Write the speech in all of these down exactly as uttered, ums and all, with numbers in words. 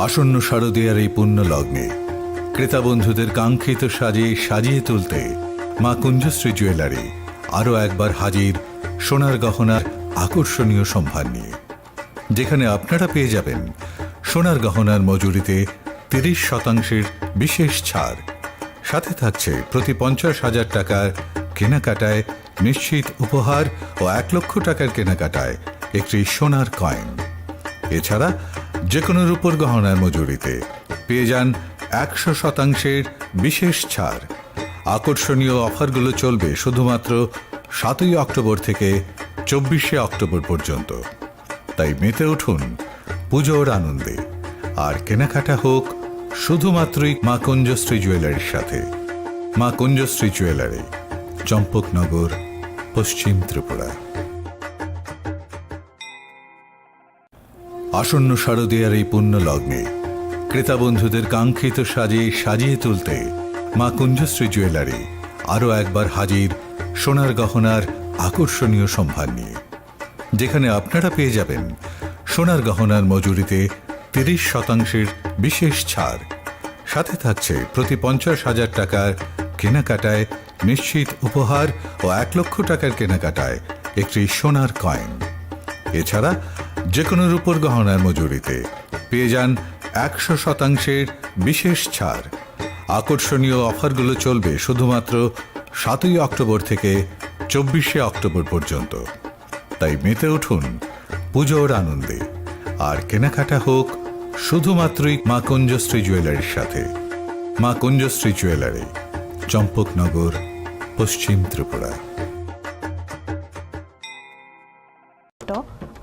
আসন্ন শারদীয়ার এই পুণ্য লগ্নে ক্রেতা বন্ধুদের কাঙ্ক্ষিত সাজে সাজিয়ে তুলতে মা কুঞ্জশ্রী জুয়েলারি আরও একবার হাজির সোনার গহনার আকর্ষণীয় সম্ভার নিয়ে, যেখানে আপনারা পেয়ে যাবেন সোনার গহনার মজুরিতে তিরিশ শতাংশের বিশেষ ছাড়। সাথে থাকছে প্রতি পঞ্চাশ হাজার টাকার কেনাকাটায় নিশ্চিত উপহার ও এক লক্ষ টাকার কেনাকাটায় একটি সোনার কয়েন। এছাড়া যে কোনো রূপোর গহনার মজুরিতে পেয়ে যান একশো শতাংশের বিশেষ ছাড়। আকর্ষণীয় অফারগুলো চলবে শুধুমাত্র সাতই অক্টোবর থেকে চব্বিশে অক্টোবর পর্যন্ত। তাই মেতে উঠুন পুজোর আনন্দে, আর কেনাকাটা হোক শুধুমাত্রই মা কুঞ্জশ্রী জুয়েলারির সাথে। মা কুঞ্জশ্রী জুয়েলারি, চম্পকনগর, পশ্চিম ত্রিপুরা। আসন্ন শারদীয়ার এই পুণ্য লগ্নে ক্রেতা বন্ধুদের কাঙ্ক্ষিত সাজে সাজিয়ে তুলতে মা কুঞ্জশ্রী জুয়েলারি আরও একবার হাজির সোনার গহনার আকর্ষণীয় সম্ভার নিয়ে, যেখানে আপনারা পেয়ে যাবেন সোনার গহনার মজুরিতে তিরিশ শতাংশের বিশেষ ছাড়। সাথে থাকছে প্রতি পঞ্চাশ হাজার টাকার কেনাকাটায় নিশ্চিত উপহার ও এক লক্ষ টাকার কেনাকাটায় একটি সোনার কয়েন। এছাড়া যে কোনো রূপোর গহনার মজুরিতে পেয়ে যান একশো শতাংশের বিশেষ ছাড়। আকর্ষণীয় অফারগুলো চলবে শুধুমাত্র সাতই অক্টোবর থেকে চব্বিশে অক্টোবর পর্যন্ত। তাই মেতে উঠুন পুজোর আনন্দে, আর কেনাকাটা হোক শুধুমাত্রই মা কুঞ্জশ্রী জুয়েলারির সাথে। মা কুঞ্জশ্রী জুয়েলারি, চম্পকনগর, পশ্চিম ত্রিপুরা।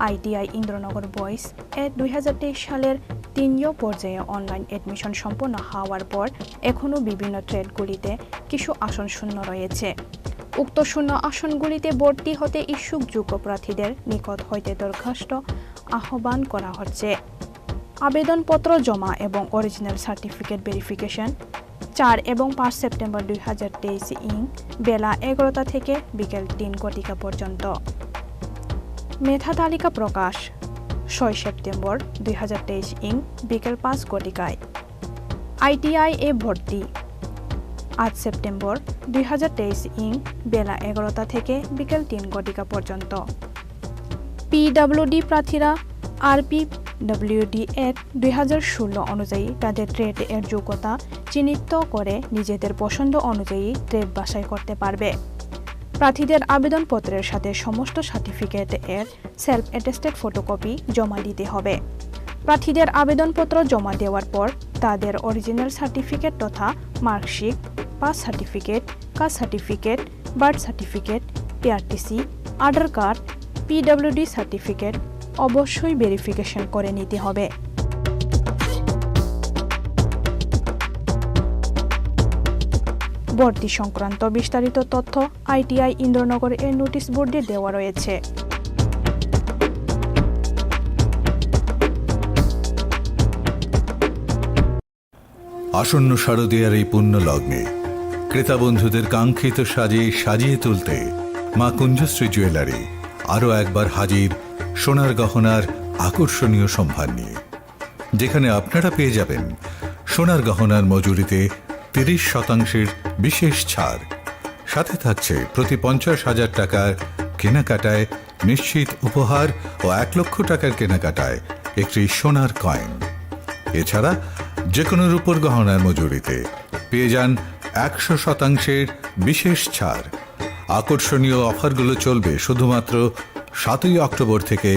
আইটিআই ইন্দ্রনগর বয়েজ এ দুই হাজার তেইশ সালের তিন পর্যায়ে অনলাইন অ্যাডমিশন সম্পন্ন হওয়ার পর এখনও বিভিন্ন ট্রেডগুলিতে কিছু আসন শূন্য রয়েছে। উক্ত শূন্য আসনগুলিতে ভর্তি হতে ইচ্ছুক যোগ্য প্রার্থীদের নিকট হইতে দরখাস্ত আহ্বান করা হচ্ছে। আবেদনপত্র জমা এবং অরিজিনাল সার্টিফিকেট ভেরিফিকেশন চার এবং পাঁচ সেপ্টেম্বর দুই হাজার তেইশ ইং বেলা এগারোটা থেকে বিকেল তিন ঘটিকা পর্যন্ত। মেধা তালিকা প্রকাশ ছয় সেপ্টেম্বর দুই হাজার তেইশ ইং বিকেল পাঁচ ঘটিকায়। আইটিআই এ ভর্তি আট সেপ্টেম্বর দুই হাজার তেইশ ইং বেলা এগারোটা থেকে বিকেল তিন ঘটিকা পর্যন্ত। পিডব্লিউডি প্রার্থীরা আরপিডব্লিউডি অ্যাক্ট দুই হাজার ষোলো অনুযায়ী তাদের ট্রেড এর যোগ্যতা চিহ্নিত করে নিজেদের পছন্দ অনুযায়ী ট্রেড বাছাই করতে পারবে। প্রার্থীদের আবেদনপত্রের সাথে সমস্ত সার্টিফিকেট এর সেলফ অ্যাটেস্টেড ফটোকপি জমা দিতে হবে। প্রার্থীদের আবেদনপত্র জমা দেওয়ার পর তাদের অরিজিনাল সার্টিফিকেট তথা marksheet, pass certificate, caste certificate, birth certificate, PRTC, Aadhaar card, PWD certificate অবশ্যই ভেরিফিকেশন করে নিতে হবে। ভর্তি সংক্রান্ত বিস্তারিত তথ্য আইটিআই ইন্দ্রনগর এর নোটিশ বোর্ডে দেওয়া রয়েছে। আসন্ন শারদীয়ার এই পুণ্য লগ্নে ক্রেতা বন্ধুদের কাঙ্ক্ষিত সাজে সাজিয়ে তুলতে মা কুঞ্জশ্রী জুয়েলারি আরও একবার হাজির সোনার গহনার আকর্ষণীয় সম্ভার নিয়ে, যেখানে আপনারা পেয়ে যাবেন সোনার গহনার মজুরিতে তিরিশ শতাংশের বিশেষ ছাড়। সাথে থাকছে প্রতি পঞ্চাশ হাজার টাকার কেনাকাটায় নিশ্চিত উপহার ও এক লক্ষ টাকার কেনাকাটায় একটি সোনার কয়েন। এছাড়া যে কোনো রূপোর গহনার মজুরিতে পেয়ে যান একশো শতাংশের বিশেষ ছাড়। আকর্ষণীয় অফারগুলো চলবে শুধুমাত্র সাতই অক্টোবর থেকে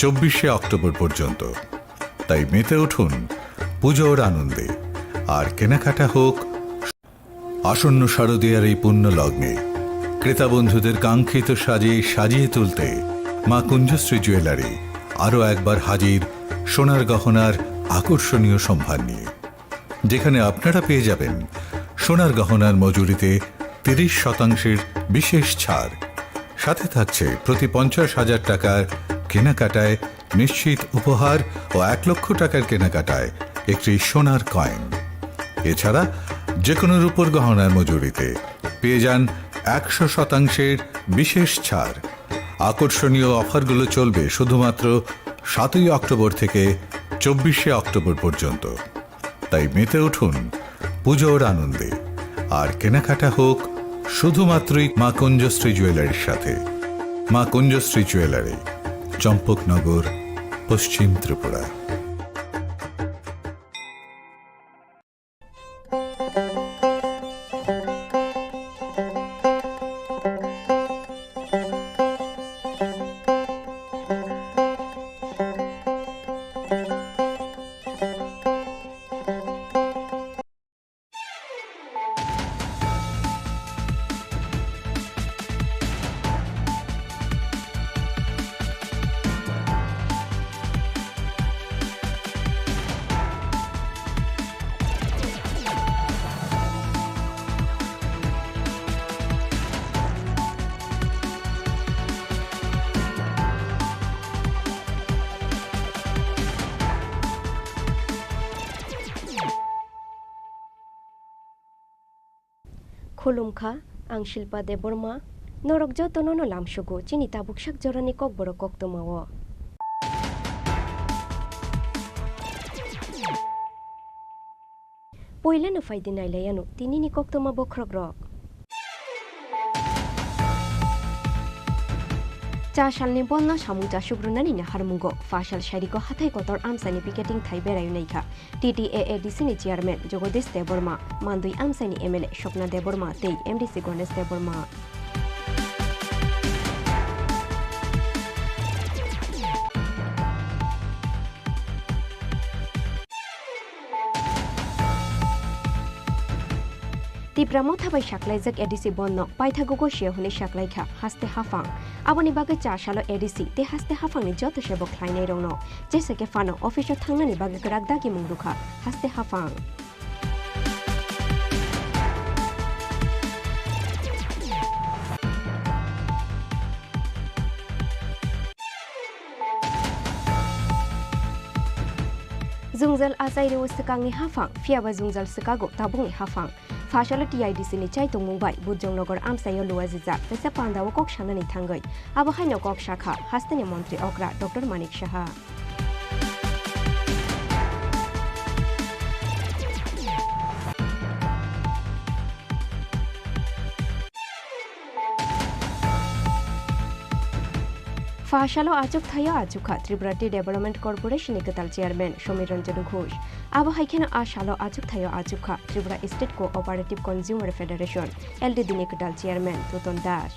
চব্বিশে অক্টোবর পর্যন্ত। তাই মেতে উঠুন পুজোর আনন্দে, আর কেনাকাটা হোক। আসন্ন শারদীয়ার এই পুণ্য লগ্নে ক্রেতা বন্ধুদের কাঙ্ক্ষিত সাজে সাজিয়ে তুলতে মা কুঞ্জশ্রী জুয়েলারি আরও একবার হাজির সোনার গহনার আকর্ষণীয় সম্ভার নিয়ে, যেখানে আপনারা পেয়ে যাবেন সোনার গহনার মজুরিতে তিরিশ শতাংশের বিশেষ ছাড়। সাথে থাকছে প্রতি পঞ্চাশ হাজার টাকার কেনাকাটায় নিশ্চিত উপহার ও এক লক্ষ টাকার কেনাকাটায় একটি সোনার কয়েন। এছাড়া যে কোনো রূপোর গহনার মজুরিতে পেয়ে যান একশো শতাংশের বিশেষ ছাড়। আকর্ষণীয় অফারগুলো চলবে শুধুমাত্র সাতই অক্টোবর থেকে চব্বিশে অক্টোবর পর্যন্ত। তাই মেতে উঠুন পুজোর আনন্দে, আর কেনাকাটা হোক শুধুমাত্রই মা কুঞ্জশ্রী জুয়েলারির সাথে। মা কুঞ্জশ্রী জুয়েলারি, চম্পকনগর, পশ্চিম Tripura. Khulumkha, ang Shilpa Debbarma. Norok jotono no lamsugo chini tabuk sak jorani kokborok koktwmao. Poilano phaidi nailaiano tinini koktwma bokhorokrok. Cha salni bondno samung chasuk rwnani naharmungo, phasal sairiko hathai kotor amchaini picketing thai berai naikha. T T A A D C ni chairman Jagadish Debbarma, Mandwi amchaini M L A Swapna Debbarma tei M D C Ganesh Debbarma. Tipra Motha bai saklaijak A D C bondno paithago gosia hwnwi saklaikha haste haphang. Aboni bagwi cha salo A D C tei haste haphangni joto sebo khlainairokno jesa khe phano office-o thangnani bagwi kwrak dagimung rwkha haste haphang. Jwngjal achai rw swkangni haphang, phiyaba jwngjal swkago tabukni haphang. Phasalo T I D C ni chaitongmung bai Bujong Nogor amchaio luajijak kaisa pandao kok sanani thangwi. Abo haino kok sakha hasteni montri okra Doctor Manik Saha. Phasalo achukthaio achukha Tripura Tea Development Corporation ni kwtal chairman Samir Ranjan Ghosh. Abo hai kheno a salo achukthaio achukha Tripura State Cooperative Consumer Federation, L T D ni kwtal chairman Tuton Das.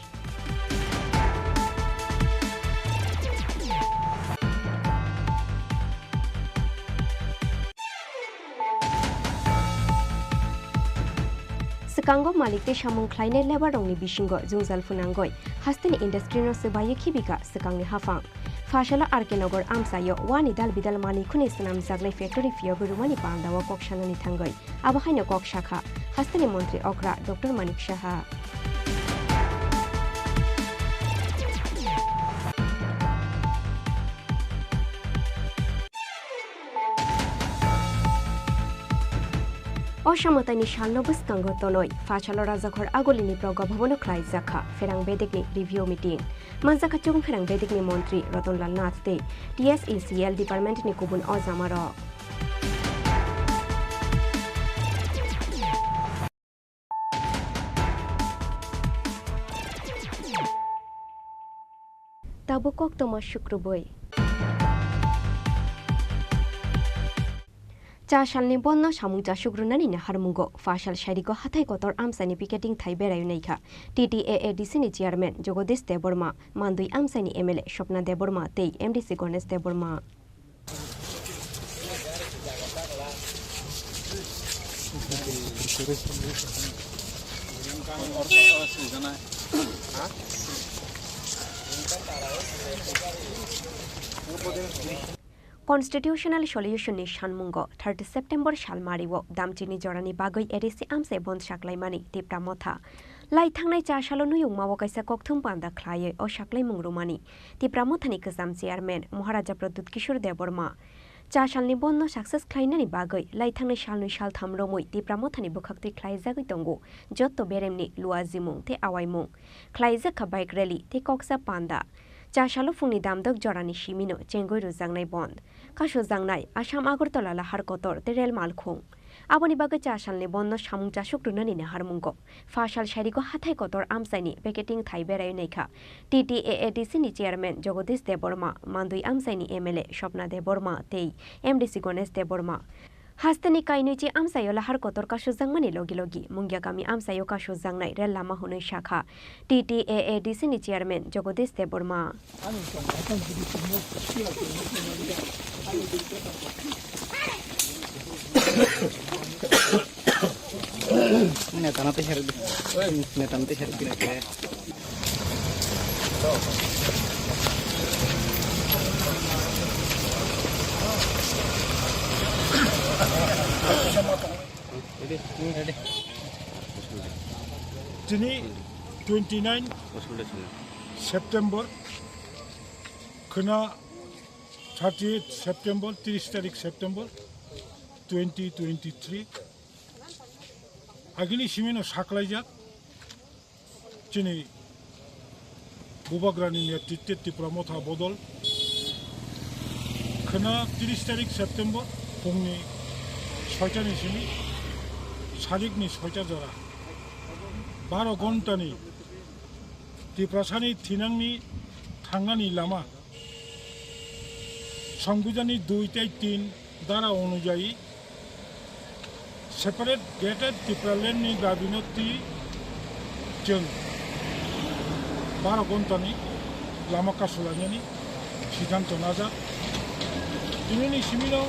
Swkango malik tei samung khlainai labour rokni bisingo jwngjal phwnangwi hasteni industry no swbaiwi khibika swkangni haphang. Phasalo R K Nagar amchaio wani dal bidal manwi khwnwi swnamjaknai factory phiyogwi rwmani pandao kok sanani thangwi. Abo haino kok sakha hasteni montri okra Doctor Manik Saha. O samataini salno bwskango tonwi phasalo Rajakhor Agulini Pragya Bhabono khlaijakha pherang bedekni review meeting. Manjakha chong pherang bedekni montri Ratanlal Nath tei T S E C L departmentni kubun ojamarok. Tabuk koktwma sukrubwi. Cha salni bondno samung chasuk rwnani naharmungo phasal sairiko hathai kotor amchaini picketing thai berai naikha T T A A D C ni chairman Jagadish Debbarma, Mandwi amchaini M L A Swapna Debbarma tei M D C Ganesh Debbarma. Constitutional Solution ni sanmungo thirty September salmario damchini jorani bagwi A D C amchai bond saklaimani Tipra Motha. Lai thangnai cha salo nuyungmao kaisa kokthum panda khlaiwi o saklaimung rwmani Tipra Mothani kwcham chairman Maharaja Pradyut Kishore Debbarma. Cha salni bondno success khlainani bagwi lai thangnai salnwi saltham romwi Tipra Mothani bwkhaktwi khlaijagwi tongo jotto beremni luajimung tei awaimung. Khlaijak kha bike rally tei koksa panda. Chasalo phungni damdok jorani simino chengwi rwjaknai bond. Kasu jaknai Assam Agartala lahar kotor tei rel malkhung. Aboni bagwi chasalni bondno samung chasuk rwnani naharmungo. Phasal sarigo hathai kotor amchaini packeting thai berai naikha T T A A D C ni chairman Jagadish Debbarma, Mandwi amchaini M L A Swapna Debbarma tei M D C Ganesh Debbarma. Hasteni kainwi chi amchaio lahar kotor kasujakmani logi logi Mungia kami amchaio kasujaknai rel lama hwnwi sakha T T A A D C ni chairman Jagadish Debbarma. Neta na te her, neta na te her. Tini twenty nine September khna thirty eight September, tris tarik September twenty twenty three. Agini simino saklaijak chini Bubagrani netritwe Tipra Motha bodol khna tris tarik September phungni soitani simi sarikni soita jora baro gontani Tiprasani thinangni thangnani lama Songbidanni dui tei tin dara onujayi separate Greater Tipraland ni dabino twi chwng baro gontani lama kasulainani siddhanto najak. Tinini simino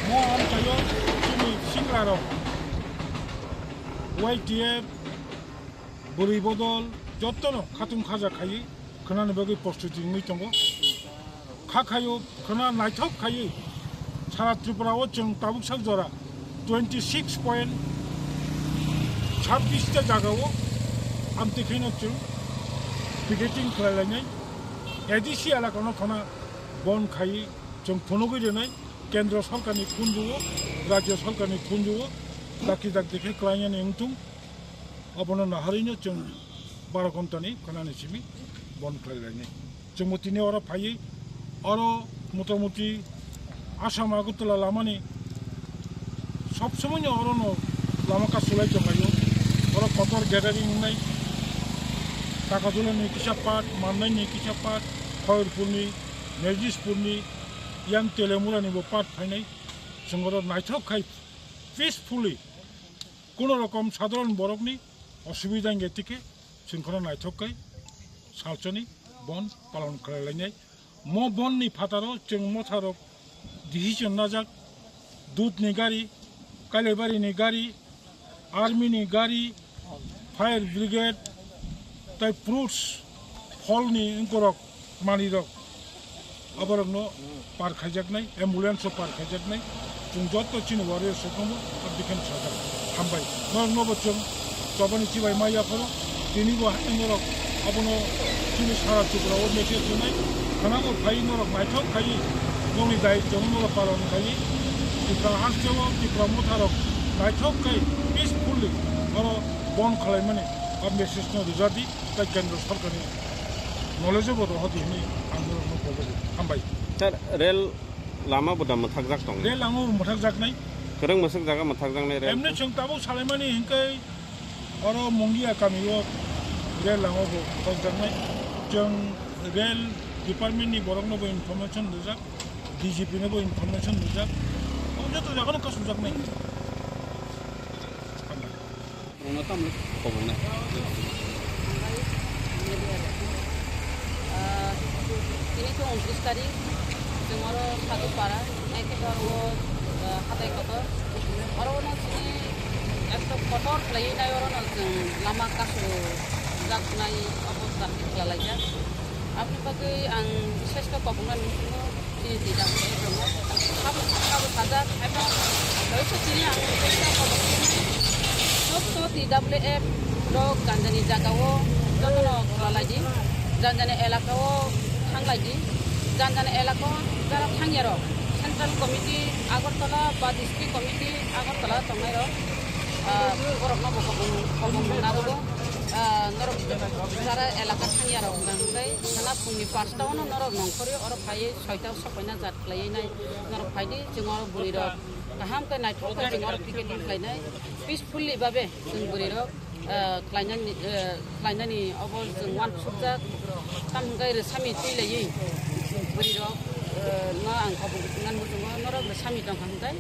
mo amchaio chini singlarok Y T F bwrwi bodol jottono khatung khaja khaiwi khwnani bagwi prostuti wngwi tongo. Kha khaio khwna naithok khaiwi sara Tripura o chwng tabuk sak jora twenty six point sabbish ta jaga o amtwi khaino chwng picketing khlai lainai. A D C elaka no khwna bon khaiwi chwng phunugwi rwnai kendro sorkarni khunju o, rajyo sorkarni khunju o, dakti dakti khe klainani wngthung. Abono naharino chwng baro ghontani khwnani simi bon khlai lainai. Chwngbo tini oro phaiwi oro motamuti Assam Agartala lamani sob somoino orono lama kasulai tonglaio. Oro kotor gathering wngnai. Takajulani kisa part, Mannaini kisa part, Khairpurni, Mejispurni, yang Telemurani bo part phainai. Chwng oro naithok khai peacefully Kuno rokom sadharon borokni osubida wngya tikhe chwng kheno naithok khai salsoni bon palon khlai lainai. Mo bonni phataro chwng motharok decision najak, dudni gari, Kailaibari ni gari, army ni gari, fire brigade, tai fruits, pholni wngkorok manwirok, aborokno par khaijaknai, ambulance o par khaijaknai. Chwng joto chini warriors rokno bo abdikhem sajak. Hambai. Norokno bo chwng chobani chibai ma yapharo, tini bo hai norok abono chini sara Tripura o message rwnai. Khwnabo phai norok naithok khai nokni daitwno norok palon khai Tripura hasteo Tripura motharok naithok khai peacefully oro bon khwlaimani o message no rwjadi. Tai kendro sorkarni knowledge bo rohor di hwnwi ang norokno kobo. Hambai. Sir, rel lama bo da mwthakjak tongo? Rel lama bo mwthakjaknai. Kwrwng mwswk jaga mwthakjaknai rel? Emne chwng tabuk salaimani hinkhe oro Mungia kami o rel lama bo mwthakjaknai. Chwng rel department ni borokno bo information rijak, D G P no bo information rijak. O joto jaga no kasubjaknai. Hambai. Rwngno tamo kobongnai. Ah, tini to untris tarik, chwng oro Sadupara, ekhe oro, ah, hatai kotor. Oro no chini ekdom kotor khlaiwi nai oro no chwng lama kasu jaknai obostha khe khlailaijak. Aboni bagwi ang bises khe kobongnani muchungo. Chini T W F rokno sabo, sabo sajak, ebo loisa chini ang chesta kobo khe joto T W F rok janjani jagao jotono khwlalaidi, janjani elakao thanglaidi, janjani elakao jara thangyarok Central Committee Agartala ba District Committee Agartala tongnairok, ah, borokno bo kobong, kobong narogo. Ah, norok jara elaka thangya rok hwnka hwnkhe sana phungni pasta ono norok nongkhorwi oro phaiwi soita sokoina jat khlaiwi nai norok phaidi chwng oro bwrwi rok kaham khe naithok khe chwng oro picketing khlainai peacefully babe chwng bwrwi rok, ah, khlainani, ah, khlainani obo chwng uansukjak tam hwnkhe rwsami twi laiwi bwrwi rok, ah, no ang kobok nani muchungo norok rwsami tongkha hwnkhe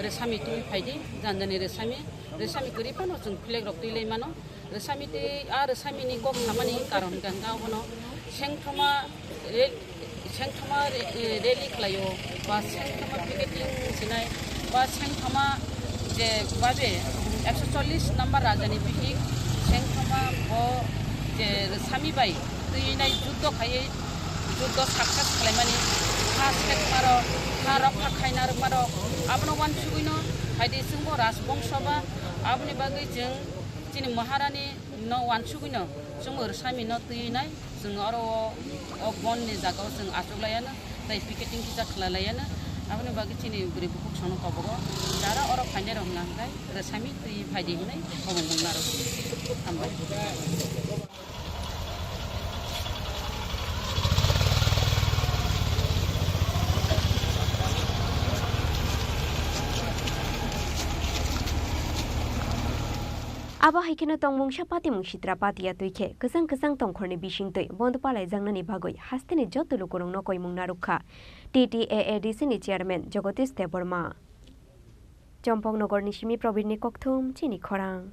rwsami twi phaidi jani jani rwsami, rwsami kwrwi phano chwng flag rok twi lai mano. Rwsami tei a rwsamini kok samani karon hwnkha hwnkha obono sengthoma re-, sengthoma re-, e, rally khlaio, ba sengthoma picketing sinai, ba sengthoma je babe ekso chollish number rajani bihik sengthoma bo je rwsami bai twi nai juddo khaiwi juddo success khlaimani ha sekmarok, ha rokha khainarokmarok abono uansugwino phaidi chwngbo rajbongso ba aboni bagwi chwng chini Maharani no uansugwino chwngbo rwsami no twi nai chwng oro o, o bon ni jaga o chwng achuk laiya no tei picketing kisa khlai laiya no aboni bagwi chini bwrwi bukhuk sono kobogo jara oro phainai rok hwnka hwnkhe rwsami twi phaidi hinwi kobong mung naro. Hambai. Abo hai kheno tongmungsa patimung sitra patiya twi khe kwchang kwchang tongkhorni bisingtwi bondo palaijaknani bagwi hasteni joto lukurokno koimung narwkha T T A A D C ni chairman Jagodish Debbarma. Chompoknogorni simi Probirni kokthum chini khorang.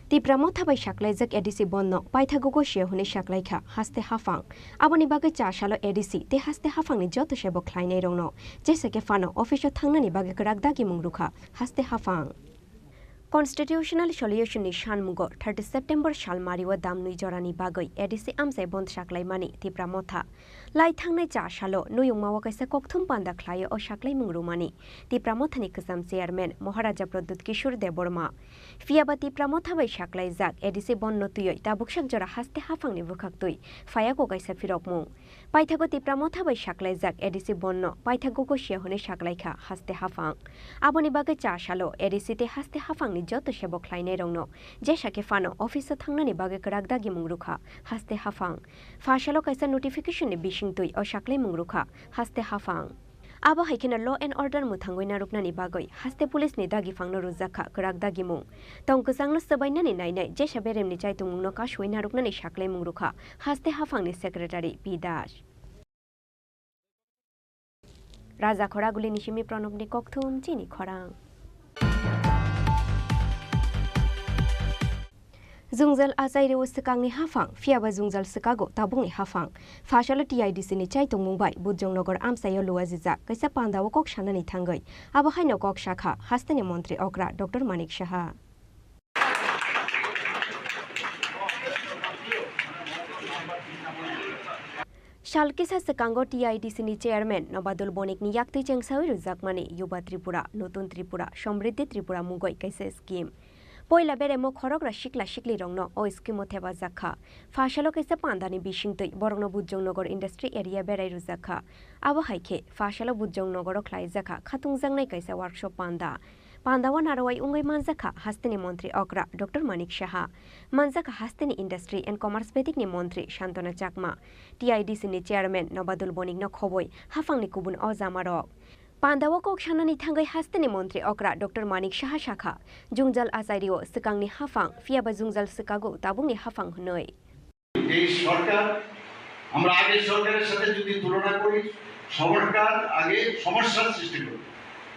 Tipra Motha bai saklaijak A D C bondno paithago gosia hwnwi saklaikha haste haphang. Aboni bagwi cha salo A D C tei haste haphangni joto sebo khlainairokno jesa khe phano office-o thangnani bagwi kwrak dagimung rwkha haste haphang. Constitutional Solution ni sanmungo thirty September sal mario damnwi jorani bagwi A D C amchai bond saklaimani Tipra Motha. Lai thangnai cha salo nuyungmao kaisa kokthum panda khlaio o saklaimung rwmani Tipra Mothani kwcham chairman Maharaja Pradyut Kishore Debbarma. Phiyaba Tipra Motha bai saklaijak A D C bondno twiwi tabuksak jora haste haphangni bwkhaktwi phayago kaisa phirokmung. Paithago Tipra Motha bai saklaijak A D C bondno paithago gosia hwnwi saklaikha haste haphang. Aboni bagwi cha salo A D C tei haste haphangni joto sebo khlainairokno jesa khe phano office-o thangnani bagwi kwrak dagimung rwkha haste haphang. Pha salo kaisa notification-ni bisingtwi o saklaimung rwkha haste haphang. Abo hai kheno law and order mwthangwi narwknani bagwi haste police-ni dagiphangno rwjakha kwrak dagimung. Tong kwchangno swbainani nainai jesa beremni chaitungmungno kasuwi narwknani saklaimung rwkha haste haphangni secretary P Das. Raja Khoragulini simi Pranobni kokthum chini khorang. Jwngjal achaireo swkangni haphang, phiyaba jwngjal swkago tabukni haphang. Phasalo T I D C ni chaitongmung bai Bujongnogo amchaio luajijak kaisa pandao kok sanani thangwi. Abo haino kok sakha hasteni montri okra Doctor Manik Saha. Sal kisa swkango T I D C ni chairman Nobadul Bonik ni yaktwi chengsawi rwjakmani Yuba Tripura, Nutun Tripura, Somriddhi Tripura mungwi kaisa scheme. Poila beremo khorokra sikla siklirokno o scheme o thepajak kha. Phasalo kaisa pandani bisingtwi borokno Bujongnogo Industry Area berai rwjak kha. Abo hai khe phasalo Bujongnogoro khlaijak kha khatungjaknai kaisa workshop panda. Pandao narwai wngwi manjakha hasteni montri okra Doctor Manik Saha, manjakha hasteni Industry and Commerce bedikni montri Santona Chakma, T I D C ni chairman Nobadul Bonikno khobwi haphangni kubun o jamarok. Pandao kok sanani thangwi hasteni montri okra Doctor Manik Saha sakha, jwngjal achaireo swkangni haphang, phiyaba jwngjal swkago tabukni haphang hwnwi. এই সরকার, আমরা আগের সরকারের সাথে যদি তুলনা করি, সরকার আগে সমস্যার সৃষ্টি করে,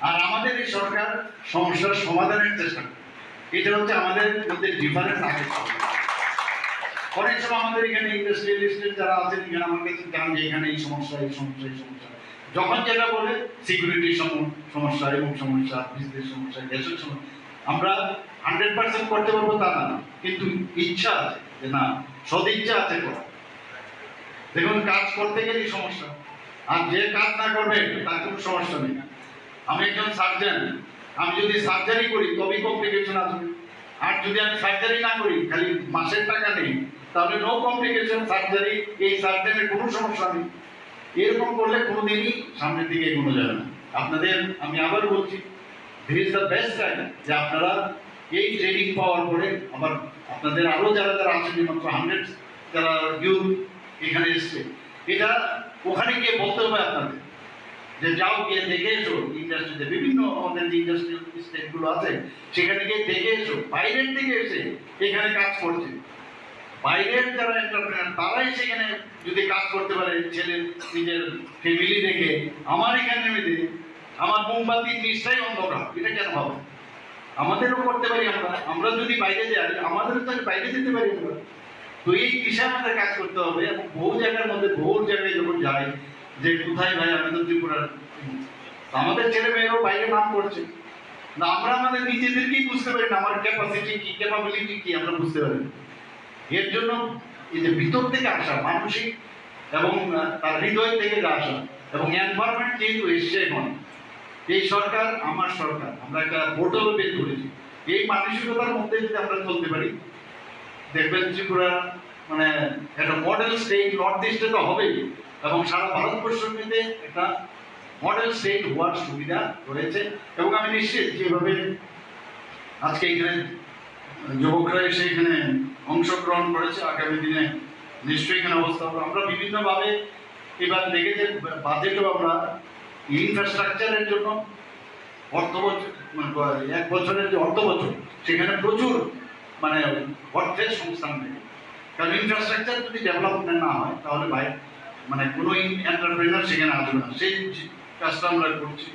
আর আমাদের এই সরকার সমস্যার সমাধানের চেষ্টা করে। এটা হচ্ছে আমাদের মধ্যে ডিফারেন্স। আগের সরকার অনেক সময় আমাদের এখানে ইন্ডাস্ট্রিয়ালিস্ট যারা আছেন, এখানে আমার কাছে যান যে এখানে এই সমস্যা, এই সমস্যা, এই সমস্যা, যখন যেটা বলে সিকিউরিটির সম-, সমস্যা এবং সমস্যা, বিজনেস সমস্যা, গ্যাসের সমস্যা, আমরা হান্ড্রেড পার্সেন্ট করতে পারবো তা না, কিন্তু ইচ্ছা আছে যে না, সদিচ্ছা আছে করার। দেখুন, কাজ করতে গেলেই সমস্যা, আর যে কাজ না করবে তার কোনো সমস্যা নেই। আমি একজন সার্জন, আমি যদি সার্জারি করি তবেই কমপ্লিকেশন আসবে, আর যদি আমি সার্জারি না করি, খালি মাসের টাকা নেই, তাহলে নো কমপ্লিকেশন সার্জারি, এই সার্জনের কোনো সমস্যা নেই। এরকম করলে কোনোদিনই সামনের দিকে এগোনো যাবে না। আপনাদের আমি আবার বলছি, This is the best time যে আপনারা এই ট্রেনিং পাওয়ার পরে আবার আপনাদের আরও যারা যারা আছেন, মাত্র হান্ড্রেড যারা ইউথ এখানে এসছে, এটা ওখানে গিয়ে বলতে হবে আপনাদের যে যাও, গিয়ে দেখে এসো ইন্ডাস্ট্রিতে, বিভিন্ন আমাদের যে ইন্ডাস্ট্রিয়াল স্টেটগুলো আছে সেখানে গিয়ে দেখে এসো। বাইরের থেকে এসে এখানে কাজ করছে, বাইরের যারা এন্টারপ্রেনার তারাই সেখানে যদি কাজ করতে পারে, ছেলে নিজের ফ্যামিলি দেখে, আমার এখানে আমি দেখি, আমার মোমবাতির নিচটাই অন্ধকার, এটা কেন হবে? আমাদেরও করতে পারি আমরা। আমরা যদি বাইরে যাই, আমাদেরও তো বাইরে যেতে পারি আমরা। তো এই দিশা আমাদের কাজ করতে হবে। এবং বহু জায়গার মধ্যে, বহু জায়গায় যখন যাই, যে কোথায় ভাই, আমি তো ত্রিপুরার, আমাদের ছেলে মেয়েরাও বাইরে নাম করছে। না, আমরা আমাদের নিজেদেরকেই বুঝতে পারি না, আমার ক্যাপাসিটি কি, ক্যাপাবিলিটি কি, আমরা বুঝতে পারি না। এর জন্য এই যে ভিতর থেকে আসা, মানসিক এবং, আহ, তার হৃদয় থেকে যে আসা এবং এনভায়রনমেন্ট যেহেতু এসছে এখন, এই সরকার আমার সরকার, আমরা একটা বোর্ডও বের করেছি। এই মানসিকতার মধ্যে যদি আমরা চলতে পারি, দেখবেন ত্রিপুরা মানে একটা মডেল স্টেট নর্থ ইস্টে তো হবেই, এবং সারা ভারতবর্ষের মধ্যে একটা মডেল স্টেট হওয়ার সুবিধা রয়েছে। এবং আমি নিশ্চিত যেভাবে আজকে এখানে যুবকরা এসে এখানে অংশগ্রহণ করেছে, আগামী দিনে নিশ্চয়ই এখানে অবস্থা হবে। আমরা বিভিন্নভাবে এবার দেখেছি, বাজেটও আমরা ইনফ্রাস্ট্রাকচারের জন্য অর্থ বছর, মানে, এক বছরের যে অর্থ বছর, সেখানে প্রচুর, মানে, অর্থের সংস্থান নেই। কারণ ইনফ্রাস্ট্রাকচার যদি ডেভেলপমেন্ট না হয়, তাহলে ভাই, মানে, কোনো এন্টারপ্রেনার সেখানে আসবে না। সেই কাজটা আমরা করছি।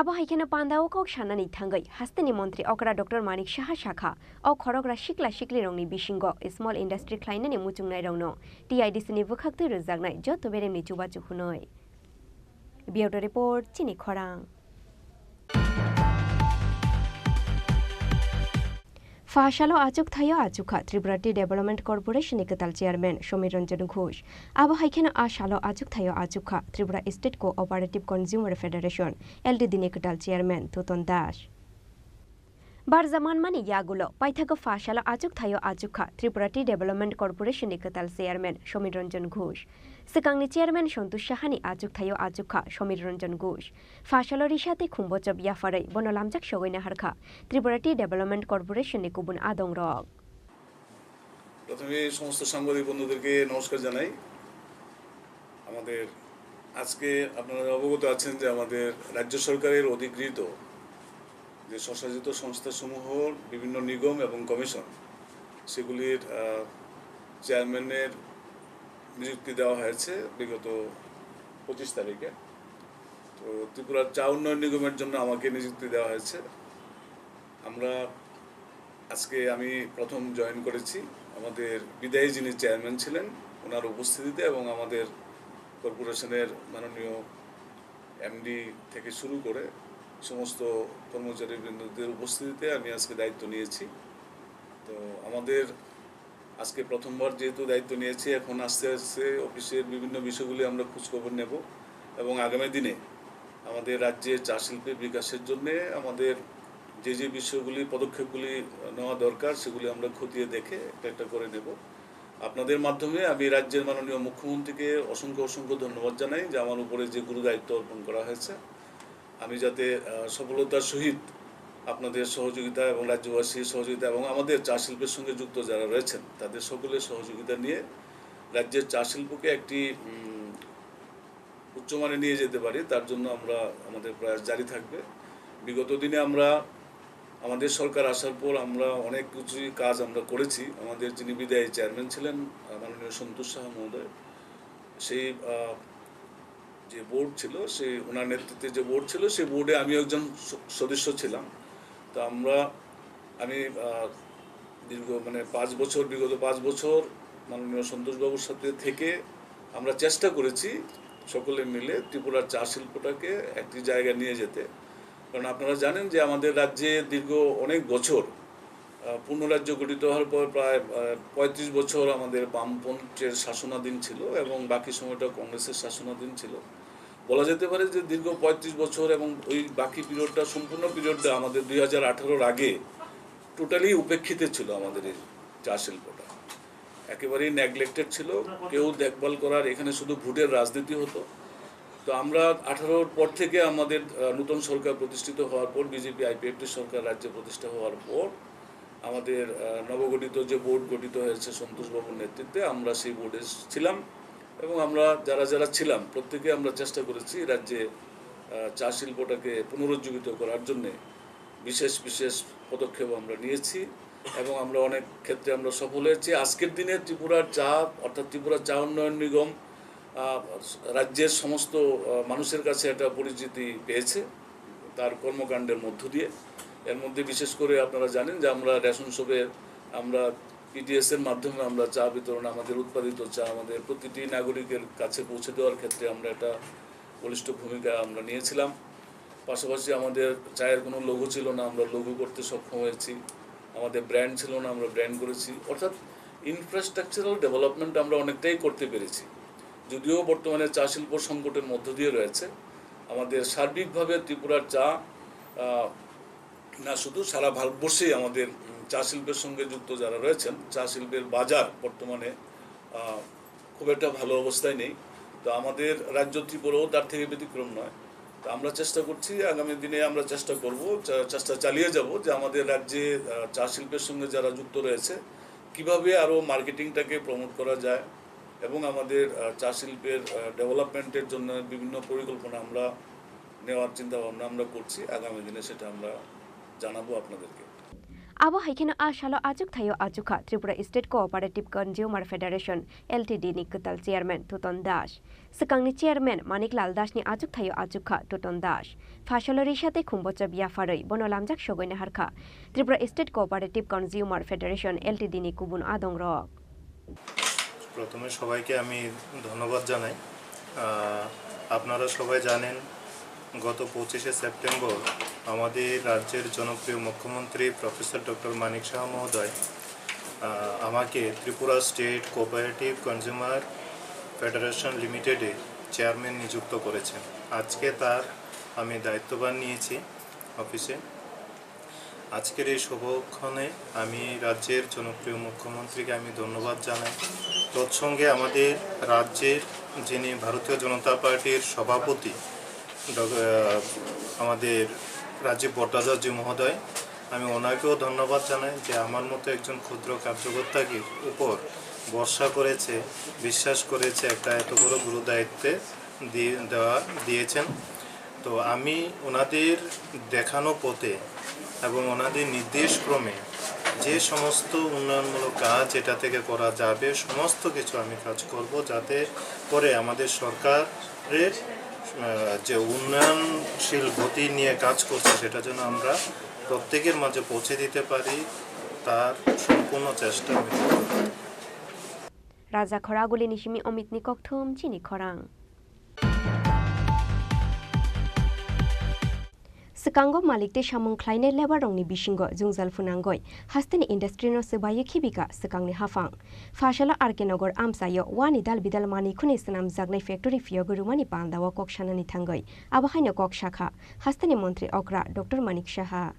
Abo hai kheno panda o kok sanani thangwi hasteni montri okra Doctor Manik Saha sakha, o khorogra sikla siklirokni bisingo small industry khlainani muchungnairokno T I D C ni bwkhaktwi rwjaknai joto beremni chubachu hwnwi. Bureau Report, Chini Khorang. Pha salo achuk thaio achukha Tripura Tea Development Corporation ni kwtal chairman Somir Ranjan Ghosh. Abo hai kheno a salo achuk thaio achukha Tripura State Cooperative Consumer Federation, L T D ni kwtal chairman Toton Das. Barja manmani yagulo paithago pha salo achuk thaio achukha Tripura Tea Development Corporation ni kwtal chairman Somir Ranjan Ghosh. Swkangni chairman Santosh Sahani achuk thaio achukha Somir Ranjan Ghosh. Pha salo risa tei khumbochop yapharwi bono lamjak sogwi naharkha Tripura Tea Development Corporation ni kubun adongrok. প্রথমে সমস্ত সাংবাদিক বন্ধুদেরকে নমস্কার জানাই। আমাদের আজকে আপনারা অবগত আছেন যে আমাদের রাজ্য সরকারের অধিগৃহীত যে স্বশাসিত সংস্থাসমূহর বিভিন্ন নিগম এবং কমিশন, সেগুলির, আহ, চেয়ারম্যানের নিযুক্তি দেওয়া হয়েছে বিগত পঁচিশ তারিখে। তো ত্রিপুরার চা উন্নয়ন নিগমের জন্য আমাকে নিযুক্তি দেওয়া হয়েছে। আমরা আজকে আমি প্রথম জয়েন করেছি। আমাদের বিদায়ী যিনি চেয়ারম্যান ছিলেন, ওনার উপস্থিতিতে এবং আমাদের কর্পোরেশনের মাননীয় এমডি থেকে শুরু করে সমস্ত কর্মচারীবৃন্দদের উপস্থিতিতে আমি আজকে দায়িত্ব নিয়েছি। তো আমাদের আজকে প্রথমবার যেহেতু দায়িত্ব নিয়েছি, এখন আস্তে আস্তে অফিসের বিভিন্ন বিষয়গুলি আমরা খোঁজখবর নেব এবং আগামী দিনে আমাদের রাজ্যের চা শিল্পের বিকাশের জন্য আমাদের যে যে বিষয়গুলি, পদক্ষেপগুলি নেওয়া দরকার, সেগুলি আমরা খতিয়ে দেখে একটা একটা করে নেব। আপনাদের মাধ্যমে আমি রাজ্যের মাননীয় মুখ্যমন্ত্রীকে অসংখ্য অসংখ্য ধন্যবাদ জানাই যে আমার উপরে যে গুরু দায়িত্ব অর্পণ করা হয়েছে, আমি যাতে, আহ, সফলতার সহিত আপনাদের সহযোগিতা এবং রাজ্যবাসীর সহযোগিতা এবং আমাদের চা শিল্পের সঙ্গে যুক্ত যারা রয়েছেন, তাদের সকলের সহযোগিতা নিয়ে রাজ্যের চা শিল্পকে একটি, উম, উচ্চমানে নিয়ে যেতে পারি, তার জন্য আমরা, আমাদের প্রয়াস জারি থাকবে। বিগত দিনে আমরা, আমাদের সরকার আসার পর আমরা অনেক কিছুই কাজ আমরা করেছি। আমাদের যিনি বিদায়ী চেয়ারম্যান ছিলেন, আহ, মাননীয় সন্তোষ সাহা মহোদয়, সেই, আহ, যে বোর্ড ছিল, সেই ওনার নেতৃত্বে যে বোর্ড ছিল, সেই বোর্ডে আমিও একজন স-, সদস্য ছিলাম। তো আমরা, আমি, আহ, দীর্ঘ, মানে, পাঁচ বছর, বিগত পাঁচ বছর মাননীয় সন্তোষবাবুর সাথে থেকে আমরা চেষ্টা করেছি সকলে মিলে ত্রিপুরার চা শিল্পটাকে একটি জায়গা নিয়ে যেতে। কারণ আপনারা জানেন যে আমাদের রাজ্যে দীর্ঘ অনেক বছর, আহ, পূর্ণ রাজ্য গঠিত হওয়ার পর প্রায়, আহ, পঁয়ত্রিশ বছর আমাদের বামপন্থের শাসনাধীন ছিল এবং বাকি সময়টা কংগ্রেসের শাসনাধীন ছিল। বলা যেতে পারে যে দীর্ঘ পঁয়ত্রিশ বছর এবং ওই বাকি পিরিয়ডটা, সম্পূর্ণ পিরিয়ডটা আমাদের দুই হাজার আঠারোর আগে টোটালি উপেক্ষিত ছিল আমাদের এই চা শিল্পটা। একেবারেই নেগলেক্টেড ছিল, কেউ দেখভাল করার, এখানে শুধু ভোটের রাজনীতি হতো। তো আমরা আঠারোর পর থেকে আমাদের, আহ, নতুন সরকার প্রতিষ্ঠিত হওয়ার পর, বিজেপি আইপিএফটি সরকার রাজ্যে প্রতিষ্ঠা হওয়ার পর আমাদের, আহ, নবগঠিত যে বোর্ড গঠিত হয়েছে সন্তোষবাবুর নেতৃত্বে, আমরা সেই বোর্ডে ছিলাম এবং আমরা যারা যারা ছিলাম প্রত্যেকে আমরা চেষ্টা করেছি রাজ্যে, আহ, চা শিল্পটাকে পুনরুজ্জীবিত করার জন্যে। বিশেষ বিশেষ পদক্ষেপ আমরা নিয়েছি এবং আমরা অনেক ক্ষেত্রে আমরা সফল হয়েছি। আজকের দিনে ত্রিপুরার চা, অর্থাৎ ত্রিপুরা চা উন্নয়ন নিগম, আহ, রাজ্যের সমস্ত, আহ, মানুষের কাছে একটা পরিচিতি পেয়েছে তার কর্মকাণ্ডের মধ্য দিয়ে। এর মধ্যে বিশেষ করে আপনারা জানেন যে আমরা রেশন শপে আমরা পিটিএস এর মাধ্যমে আমরা চা বিতরণ, আমাদের উৎপাদিত চা আমাদের প্রতিটি নাগরিকের কাছে পৌঁছে দেওয়ার ক্ষেত্রে আমরা একটা বলিষ্ঠ ভূমিকা আমরা নিয়েছিলাম। পাশাপাশি আমাদের চায়ের কোনো লোগো ছিল না, আমরা লোগো করতে সক্ষম হয়েছি। আমাদের ব্র্যান্ড ছিল না, আমরা ব্র্যান্ড করেছি। অর্থাৎ ইনফ্রাস্ট্রাকচারাল ডেভেলপমেন্ট আমরা অনেকটাই করতে পেরেছি, যদিও বর্তমানে চা শিল্প সংকটের মধ্য দিয়ে রয়েছে। আমাদের সার্বিকভাবে ত্রিপুরার চা, আহ, না শুধু সারা ভারতবর্ষেই আমাদের, উম, চা শিল্পের সঙ্গে যুক্ত যারা রয়েছেন, চা শিল্পের বাজার বর্তমানে, আহ, খুব একটা ভালো অবস্থায় নেই। তো আমাদের রাজ্য ত্রিপুরাও তার থেকে ব্যতিক্রম নয়। তো আমরা চেষ্টা করছি, আগামী দিনে আমরা চেষ্টা করব, চা-, চেষ্টা চালিয়ে যাব যে আমাদের রাজ্যে, আহ, চা শিল্পের সঙ্গে যারা যুক্ত রয়েছে, কিভাবে আরও মার্কেটিংটাকে প্রমোট করা যায় এবং আমাদের, আহ, চা শিল্পের, আহ, ডেভেলপমেন্টের জন্য বিভিন্ন পরিকল্পনা আমরা নেওয়ার চিন্তা ভাবনা আমরা করছি। আগামী দিনে সেটা আমরা জানাবো আপনাদেরকে। Abo hai kheno a salo achuk thaio achukha Tripura State Cooperative Consumer Federation, L T D ni kwtal chairman Tuton Das. Swkangni chairman Manik Lal Das ni achuk thaio achukha Tuton Das. Phasalo risa tei khumbochop yapharwi bono lamjak sogwi naharkha Tripura State Cooperative Consumer Federation, L T D ni kubun adongrok. প্রথমে সবাইকে আমি ধন্যবাদ জানাই। আহ, আপনারা সবাই জানেন, গত পঁচিশে সেপ্টেম্বর আমাদের রাজ্যের জনপ্রিয় মুখ্যমন্ত্রী প্রফেসর ডক্টর মানিক সাহা মহোদয়, আহ, আমাকে Tripura state cooperative consumer federation লিমিটেডে চেয়ারম্যান নিযুক্ত করেছেন। আজকে তার আমি দায়িত্বভার নিয়েছি অফিসে। আজকের এই শুভক্ষণে আমি রাজ্যের জনপ্রিয় মুখ্যমন্ত্রীকে আমি ধন্যবাদ জানাই। তৎসঙ্গে আমাদের রাজ্যের যিনি ভারতীয় জনতা পার্টির সভাপতি, ডগ-, আহ, আমাদের রাজীব ভট্টাচার্য মহোদয়, আমি ওনাকেও ধন্যবাদ জানাই যে আমার মতো একজন ক্ষুদ্র কার্যকর্তাকে উপর ভরসা করেছে, বিশ্বাস করেছে, একটা এত বড় গুরু দায়িত্বে দিয়ে, দেওয়া, দিয়েছেন। তো আমি ওনাদের দেখানো পথে এবং ওনাদের নির্দেশ ক্রমে যে সমস্ত উন্নয়নমূলক কাজ এটা থেকে করা যাবে, সমস্ত কিছু আমি কাজ করব, যাতে করে আমাদের সরকারের, আহ, যে উন্নয়নশীল গতি নিয়ে কাজ করছে, সেটা যেন আমরা প্রত্যেকের মাঝে পৌঁছে দিতে পারি, তার সম্পূর্ণ চেষ্টা আমি করব। Raja Khoraguli ni simi Omit ni kokthum chini khorang. Swkango malik tei samung khlainai laborrokni bisingo jwngjal phwnangwi hasteni industry no swbaiwi khibika swkangni haphang. Phasalo R K Nagar amchaio wani dal bidal manwi khwnwi swnamjaknai factory phiyogwi rwmani pandao kok sanani thangwi abo haino kok sakha hasteni montri okra Doctor Manik Saha.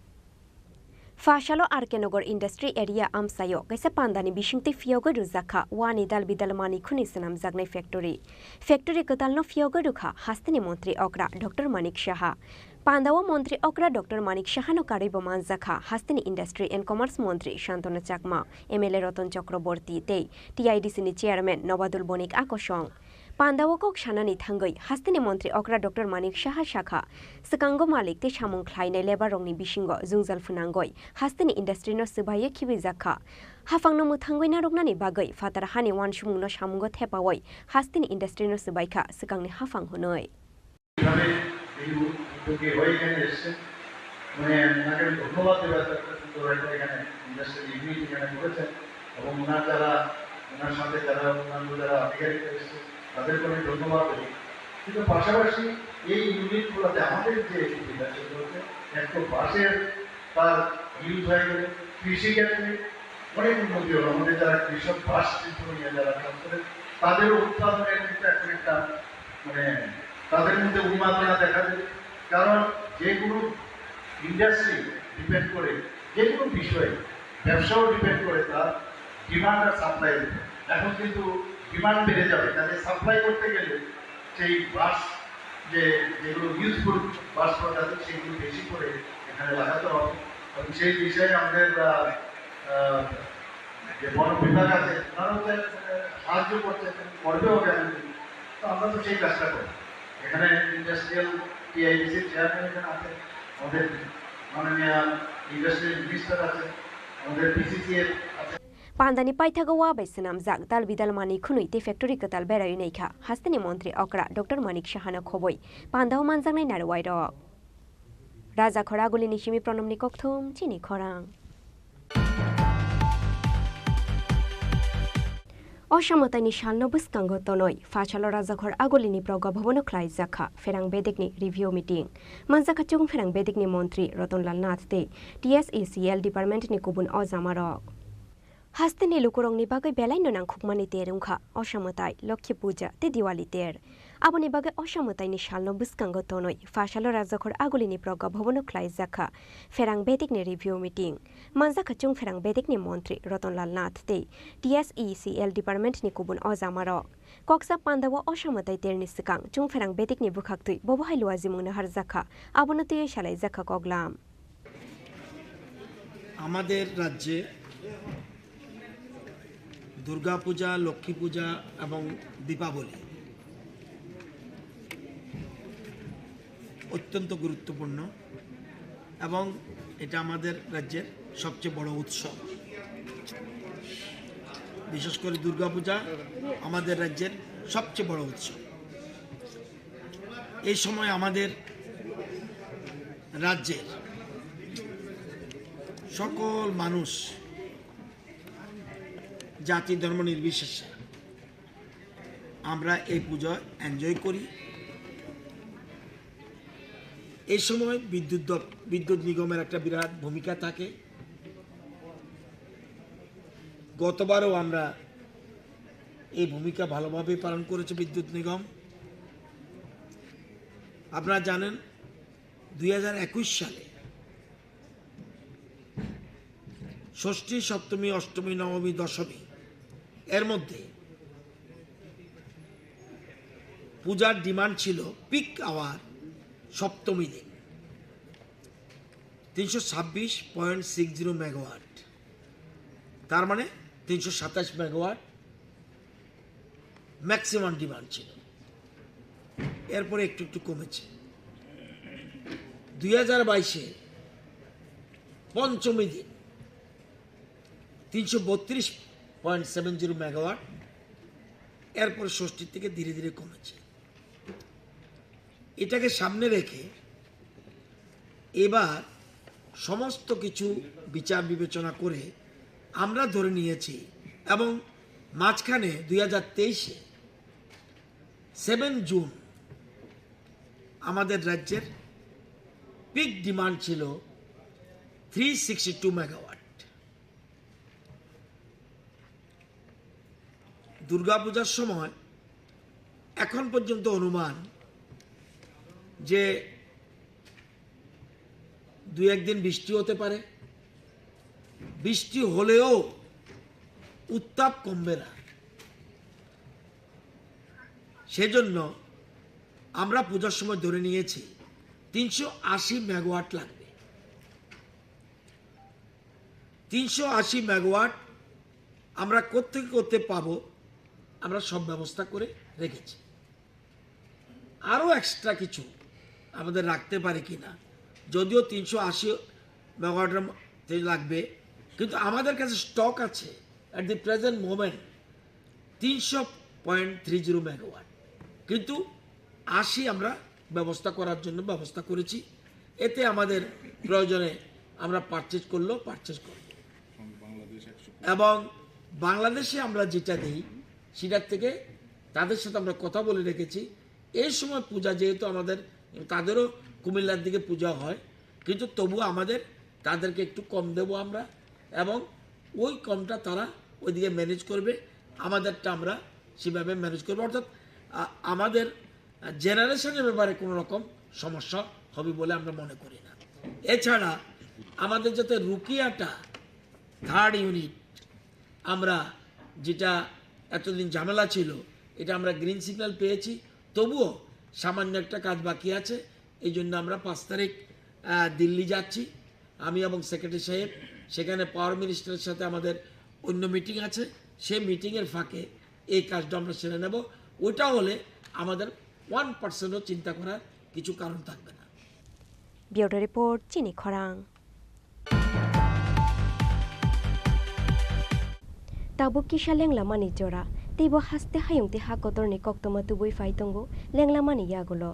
Phasalo R K Nagar Industry Area amchaio kaisa pandani bisingtwi phiyogwi rwjakha wani dal bidal manwi khwnwi swnamjaknai factory. Factory kwtalno phiyogwi rwkha hasteni montri okra Doctor Manik Saha. Pandao montri okra Doctor Manik Sahano karwibo manjakha hasteni Industry and Commerce montri Santanu Chakma, M L A Ratan Chakraborty tei T I D C ni chairman Nobadul Bonik Akosong. Pandao kok sanani thangwi hasteni montri okra Doctor Manik Saha sakha, swkango malik tei samung khlainai laborrokni bisingo jwngjal phwnangwi hasteni industry no swbaiwi khibijakha. Haphangno mwthangwi narwknani bagwi phatar hani uansukmungno samungo thepawi hasteni industry no swbaikha swkangni haphang hwnwi. এইভাবে এই উদ্যোগে হয়ে এখানে এসছে। মানে, ওনাকে আমি ধন্যবাদ দেবো, এত একটা সুন্দর একটা এখানে ইন্ডাস্ট্রিয়াল ইউনিট এখানে করেছেন। এবং ওনার যারা, ওনার সাথে যারা অন্যান্য যারা আধিকারিক এসছে, তাদেরকে আমি ধন্যবাদ দেবো। কিন্তু পাশাপাশি এই ইউনিটগুলোতে আমাদের যে সুবিধা, সেগুলো হচ্ছে এক তো বাঁশের তার ইউজ হয়ে গেলে কৃষিক্ষেত্রে অনেক উন্নতি হলো। আমাদের যারা কৃষক, বাঁশ শিল্প নিয়ে যারা কাজ করেন, তাদেরও উৎপাদনের কিন্তু এখন একটা, মানে, তাদের মধ্যে উন্মাদনা দেখা দেবে। কারণ যে কোনো ইন্ডাস্ট্রি ডিপেন্ড করে, যে কোনো বিষয়ে, ব্যবসাও ডিপেন্ড করে তার ডিমান্ড আর সাপ্লাইয়ের উপর। এখন কিন্তু ডিমান্ড বেড়ে যাবে, কাজে সাপ্লাই করতে গেলে সেই বাঁশ যে যেগুলো ইউজফুল বাস করা যাবে সেগুলো বেশি করে এখানে লাগাতে হবে। এবং সেই বিষয়ে আমাদের আহ, আহ, যে বন বিভাগ আছে, তারাও তো সাহায্য করছে, করবেও কেন? তো আমরা তো সেই কাজটা করি। এখানে ইন্ডাস্ট্রিয়াল টিআইডিসির চেয়ারম্যান এখানে আছে, আমাদের মাননীয় ইন্ডাস্ট্রিয়াল মিনিস্টার আছে, আমাদের পিসিসিএফ আছে। Pandani paithago wa bai swnamjak dal bidal manwi khwnwi tei factory kwtal beraiwi naikha hasteni montri okra Doctor Manik Sahano khobwi pandao manjaknai narwai rok. Rajakhor agulini simi Pranamni kokthum chini khorang. Osa mwtaini salno bwskango tonwi, phasalo Rajakhor agulini Pragya Bhabono khlaijak kha pherang bedekni review meeting. Manjakha chwng pherang bedekni montri Ratanlal Nath tei T S E C L departmentni kubun ojamarok. Hasteni lukurokni bagwi belaino nangkhukmani ter wngkha osa mwtai, Lokhi Puja tei Diwali ter. Aboni bagwi osa mwtaini salno bwskango tonwi, phasalo Rajakhor agulini Pragya Bhabono khlaijak kha pherang bedekni review meeting. Manjakha chwng pherang bedekni montri Ratanlal Nath tei T S E C L departmentni kubun ojamarok. Koksa pandao osa mwtai terni swkang chwng pherang bedekni bwkhaktwi bobo hai luajimung naharjak kha, abono twiwi salaijak kha koklam. আমাদের রাজ্যে দুর্গা পূজা, লক্ষ্মী পূজা এবং দীপাবলি অত্যন্ত গুরুত্বপূর্ণ এবং এটা আমাদের রাজ্যের সবচেয়ে বড় উৎসব। বিশেষ করে দুর্গা পূজা আমাদের রাজ্যের সবচেয়ে বড় উৎসব। এই সময় আমাদের রাজ্যের সকল মানুষ, জাতি ধর্ম নির্বিশেষে আমরা এই পুজো এনজয় করি। এই সময় বিদ্যুৎ দপ-, বিদ্যুৎ নিগমের একটা বিরাট ভূমিকা থাকে। গতবারও আমরা এই ভূমিকা ভালোভাবে পালন করেছে বিদ্যুৎ নিগম। আপনারা জানেন, দুই হাজার একুশ সালে ষষ্ঠী, সপ্তমী, অষ্টমী, নবমী, দশমী, এর মধ্যে পূজার ডিমান্ড ছিল পিক আওয়ার সপ্তমী দিন তিনশো ছাব্বিশ পয়েন্ট সিক্স জিরো মেগাওয়াট, তার মানে তিনশো সাতাশ মেগাওয়াট ম্যাক্সিমাম ডিমান্ড ছিল। এরপরে একটু একটু কমেছে। দুই হাজার বাইশে পঞ্চমী দিন তিনশো বত্রিশ পয়েন্ট সেভেন জিরো মেগাওয়াট, এরপর ষষ্ঠীর থেকে ধীরে ধীরে কমেছে। এটাকে সামনে রেখে এবার সমস্ত কিছু বিচার বিবেচনা করে আমরা ধরে নিয়েছি এবং মাঝখানে দুই হাজার তেইশে সেভেন জুন আমাদের রাজ্যের পিক ডিমান্ড ছিল থ্রি সিক্সটি টু মেগাওয়াট। দুর্গাপূজার সময় এখন পর্যন্ত অনুমান যে দু একদিন বৃষ্টি হতে পারে, বৃষ্টি হলেও উত্তাপ কমবে না। সেজন্য আমরা পূজার সময় ধরে নিয়েছি তিনশো আশি মেগাওয়াট লাগবে। তিনশো আশি মেগাওয়াট আমরা কোত্থেকে কোত্থেকে পাবো, আমরা সব ব্যবস্থা করে রেখেছি। আরও এক্সট্রা কিছু আমাদের রাখতে পারি কি না, যদিও তিনশো আশি মেগাওয়াটের মধ্যে লাগবে, কিন্তু আমাদের কাছে স্টক আছে at the present moment তিনশো পয়েন্ট থ্রি জিরো মেগাওয়াট, কিন্তু আশি আমরা ব্যবস্থা করার জন্য ব্যবস্থা করেছি। এতে আমাদের প্রয়োজনে আমরা পারচেজ করলেও পারচেজ করব। এবং বাংলাদেশে আমরা যেটা দেই, সেটার থেকে তাদের সাথে আমরা কথা বলে রেখেছি। এই সময় পূজা যেহেতু আমাদের, তাদেরও কুমিল্লার দিকে পূজা হয়, কিন্তু তবুও আমাদের, তাদেরকে একটু কম দেব আমরা, এবং ওই কমটা তারা ওইদিকে ম্যানেজ করবে, আমাদেরটা আমরা সেভাবে ম্যানেজ করবো। অর্থাৎ আ-, আমাদের জেনারেশনের ব্যাপারে কোনো রকম সমস্যা হবে বলে আমরা মনে করি না। এছাড়া আমাদের যাতে রুকিয়াটা থার্ড ইউনিট, আমরা যেটা এতদিন ঝামেলা ছিল, এটা আমরা গ্রিন সিগন্যাল পেয়েছি। তবুও সামান্য একটা কাজ বাকি আছে, এই জন্য আমরা পাঁচ তারিখ, আহ, দিল্লি যাচ্ছি। আমি এবং সেক্রেটারি সাহেব, সেখানে পাওয়ার মিনিস্টারের সাথে আমাদের অন্য মিটিং আছে, সেই মিটিংয়ের ফাঁকে এই কাজটা আমরা সেরে নেব। ওটা হলে আমাদের ওয়ান পার্সেন্টও চিন্তা করার কিছু কারণ থাকবে না। Bureau Report, Chini Khorang. Tabuk kisa lenglamani jora, teibo haste hayung tei ha kotorni koktwma tubui phai tongo lenglamani yagulo.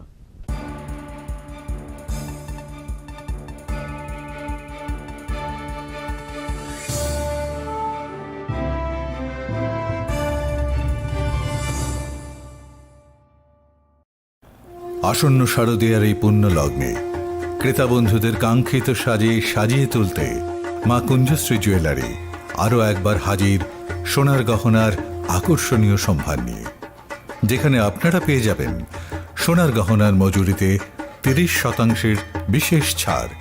আসন্ন শারদীয়ার এই পুণ্য লগ্নে ক্রেতা বন্ধুদের কাঙ্ক্ষিত সাজে সাজিয়ে তুলতে মা কুঞ্জশ্রী জুয়েলারি আরও একবার হাজির সোনার গহনার আকর্ষণীয় সম্ভার নিয়ে, যেখানে আপনারা পেয়ে যাবেন সোনার গহনার মজুরিতে তিরিশ শতাংশের বিশেষ ছাড়,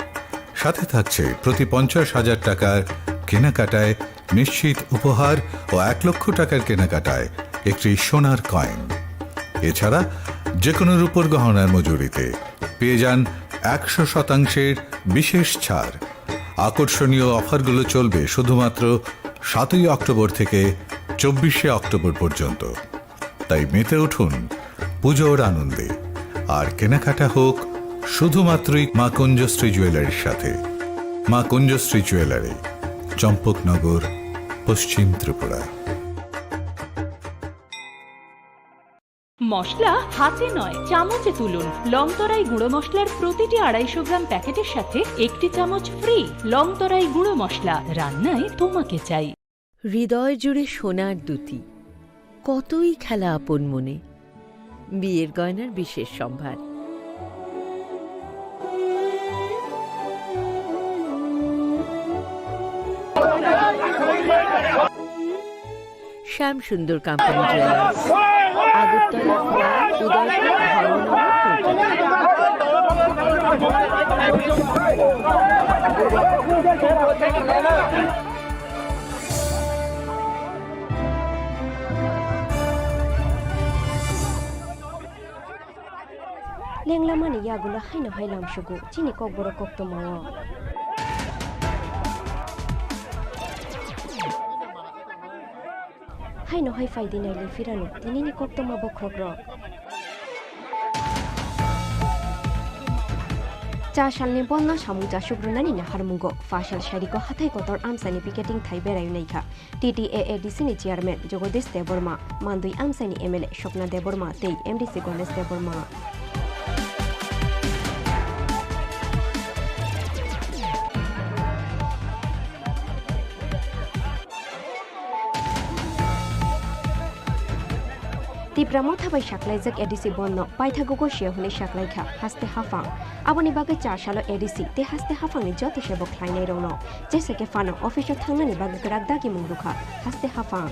সাথে থাকছে প্রতি পঞ্চাশ হাজার টাকার কেনাকাটায় নিশ্চিত উপহার ও এক লক্ষ টাকার কেনাকাটায় একটি সোনার কয়েন। এছাড়া যে কোনো রূপোর গহনার মজুরিতে পেয়ে যান একশো শতাংশের বিশেষ ছাড়। আকর্ষণীয় অফারগুলো চলবে শুধুমাত্র সাতই অক্টোবর থেকে চব্বিশে অক্টোবর পর্যন্ত। তাই মেতে উঠুন পুজোর আনন্দে, আর কেনাকাটা হোক শুধুমাত্রই মা কুঞ্জশ্রী জুয়েলারির সাথে। মা কুঞ্জশ্রী জুয়েলারি, চম্পকনগর, পশ্চিম ত্রিপুরা। মশলা হাতে নয়, চামচে তুলুন। লংতরাই গুঁড়ো মশলার প্রতিটি আড়াইশো গ্রাম প্যাকেটের সাথে একটি চামচ ফ্রি। লংতরাই গুঁড়ো মশলা, রান্নায় তোমাকে চাই। হৃদয় জুড়ে সোনার দ্যুতি, কতই খেলা আপন মনে। বিয়ের গয়নার বিশেষ সম্ভার। শ্যাম সুন্দর কোম্পানি জুয়েলার্স, আগরতলা, উদয়পুর, ধর্মনগর, Kolkata. Lenglamani yagulo haino hai lamsugo chini kokborok koktwmao. Haino hai phaidi naili phirano tinini koktwma bokhrokrok. Cha salni bonno samung jasuk rwnani naharmungo, pha sal sariko hathai kotor amchaini picketing thai berai naikha. T T A A D C ni chairman Jagadish Debbarma, Mandwi amchaini M L A Swapna Debbarma tei M D C Ganesh Debbarma. Tipra Motha bai saklaijak A D C bondno paithago gosia hwnwi saklaikha haste haphang. Aboni bagwi cha salo A D C tei haste haphangni joto sebok khlainairokno jesa khe phano office-o thangnani bagwi kwrak dagimung rwkha haste haphang.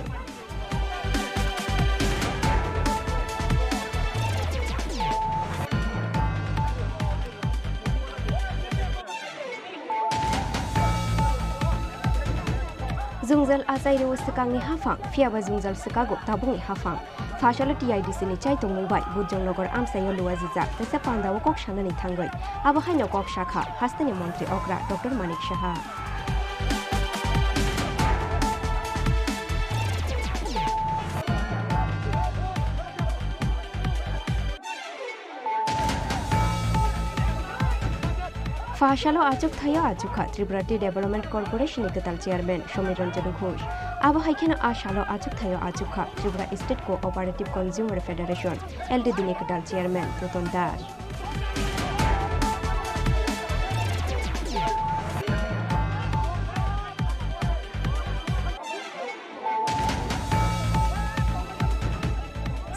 Jwngjal achai rwo swkangni haphang, phiyaba jwngjal swkago tabukni haphang. Phasalo T I D C ni chaitongmung bai Bujongnagar amchaio luajijak, teisa pandao kok sanani thangwi. Abo haino kok sakha hasteni montri okra Doctor Manik Saha. Phasalo achuk thaio achukha Tripura Tea Development Corporation ni kwtal chairman Somir Ranjan Ghosh. Abo hai kheno a salo achuk thaio achukha Tripura State Cooperative Consumer Federation, L T D ni kwtal chairman Ratan Das.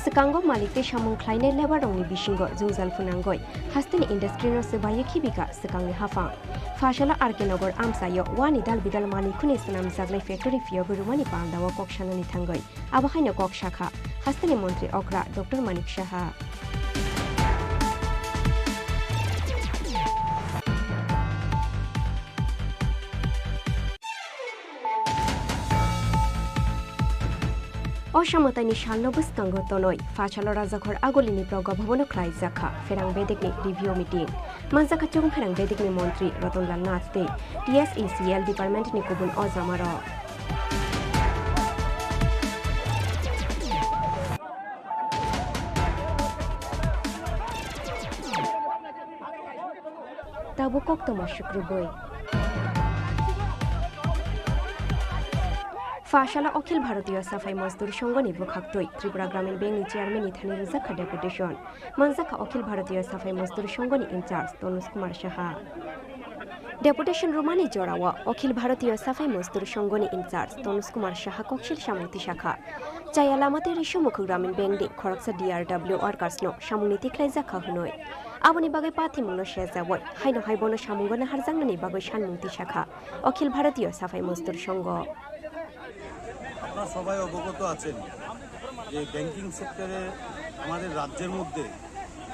Swkango malik tei samung khlainai labour rokni bisingo jwngjal phwnangwi hasteni industry no swbaiwi khibika swkangni haphang. Phasalo R K Nagar amchaio wani dal bidal manwi khwnwi swnamjaknai factory phiyogwi rwmani pandao kok sanani thangwi. Abo haino kok sakha hasteni montri okra Doctor Manik Saha. O samataini salno bwskango tonwi, Pha salo Rajakhor Agulini Praga Bhabono khlaijakha pherang bedekni review meeting. Manjakha Chukung pherang bedekni montri Ratanlal Nath tei T S E C L departmentni kubun ojamarok. Tabuk koktwma sukrubwi. Pha salo Akhil Bharatiya Safai Mazdoor Sangho ni bwkhaktwi Tripura Gramin Bank ni chairman ni thani rwjakha deputation. Manjakha Akhil Bharatiya Safai Mazdoor Sangho ni in charge Tanuj Kumar Saha. Deputation rwmani jorao Akhil Bharatiya Safai Mazdoor Sangho ni in charge Tanuj Kumar Saha koksil samung tisakha. Chaya lama tei Risumukhu Gramin Bank ni khoroksa D R W workers no samung ni tikhlai jakha hwnwi. Aboni bagwi pathimung no sejawi haino hai bono samungo naharjaknani bagwi sanmung tisakha Akhil Bharatiya Safai Mazdoor Sangho. আপনারা সবাই অবগত আছেন যে ব্যাংকিং সেক্টরে আমাদের রাজ্যের মধ্যে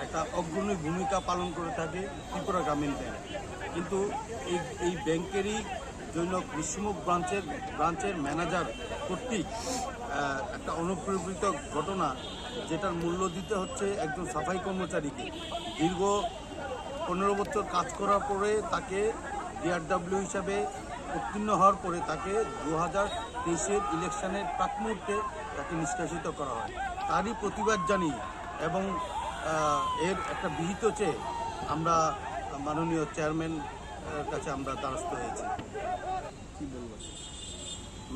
একটা অগ্রণী ভূমিকা পালন করে থাকে ত্রিপুরা গ্রামীণ ব্যাংক। কিন্তু এই, এই ব্যাংকেরই জন্য রিসমুখ ব্রাঞ্চের, ব্রাঞ্চের ম্যানেজার কর্তৃক, আহ, একটা অনুপ্রেরিত ঘটনা, যেটার মূল্য দিতে হচ্ছে একজন সাফাই কর্মচারীকে। দীর্ঘ পনেরো বছর কাজ করার পরে তাকে ডিআরডব্লিউ হিসাবে উত্তীর্ণ হওয়ার পরে তাকে দু হাজার তেইশের ইলেকশনের প্রাক মুহূর্তে তাকে নিষ্কাশিত করা হয়। তারই প্রতিবাদ জানিয়ে এবং, আহ, এর একটা বিহিত চেয়ে আমরা মাননীয় চেয়ারম্যান, আহ, কাছে আমরা দ্বারস্থ হয়েছি। কি বলবো?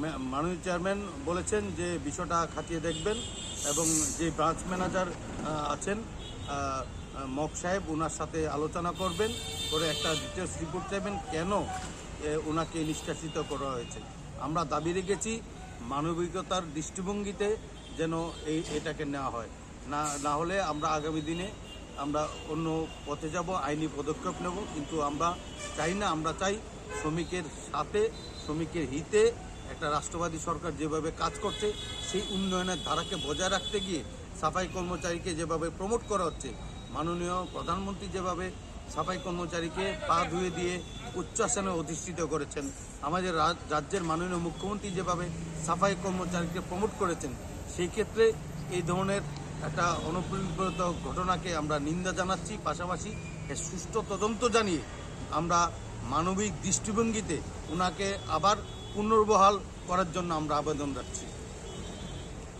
মা-, মাননীয় চেয়ারম্যান বলেছেন যে বিষয়টা খতিয়ে দেখবেন এবং যে ব্রাঞ্চ ম্যানেজার, আহ, আছেন, আহ, মক সাহেব, ওনার সাথে আলোচনা করবেন, করে একটা ডিটেলস রিপোর্ট চাইবেন কেন, এ, ওনাকে নিষ্কাশিত করা হয়েছে। আমরা দাবি রেখেছি মানবিকতার দৃষ্টিভঙ্গিতে যেন এই, এটাকে নেওয়া হয়। না, না হলে আমরা আগামী দিনে আমরা অন্য পথে যাব, আইনি পদক্ষেপ নেব। কিন্তু আমরা চাই না, আমরা চাই শ্রমিকের সাথে, শ্রমিকের হিতে একটা রাষ্ট্রবাদী সরকার যেভাবে কাজ করছে, সেই উন্নয়নের ধারাকে বজায় রাখতে গিয়ে সাফাই কর্মচারীকে যেভাবে প্রমোট করা হচ্ছে, মাননীয় প্রধানমন্ত্রী যেভাবে সাফাই কর্মচারীকে পা ধুয়ে দিয়ে উচ্চ আসনে অধিষ্ঠিত করেছেন, আমাদের রাজ-, রাজ্যের মাননীয় মুখ্যমন্ত্রী যেভাবে সাফাই কর্মচারীকে প্রমোট করেছেন, সেই ক্ষেত্রে এই ধরনের একটা অনভিপ্রেত ঘটনাকে আমরা নিন্দা জানাচ্ছি। পাশাপাশি এর সুষ্ঠু তদন্ত জানিয়ে আমরা মানবিক দৃষ্টিভঙ্গিতে ওনাকে আবার পুনর্বহাল করার জন্য আমরা আবেদন রাখছি।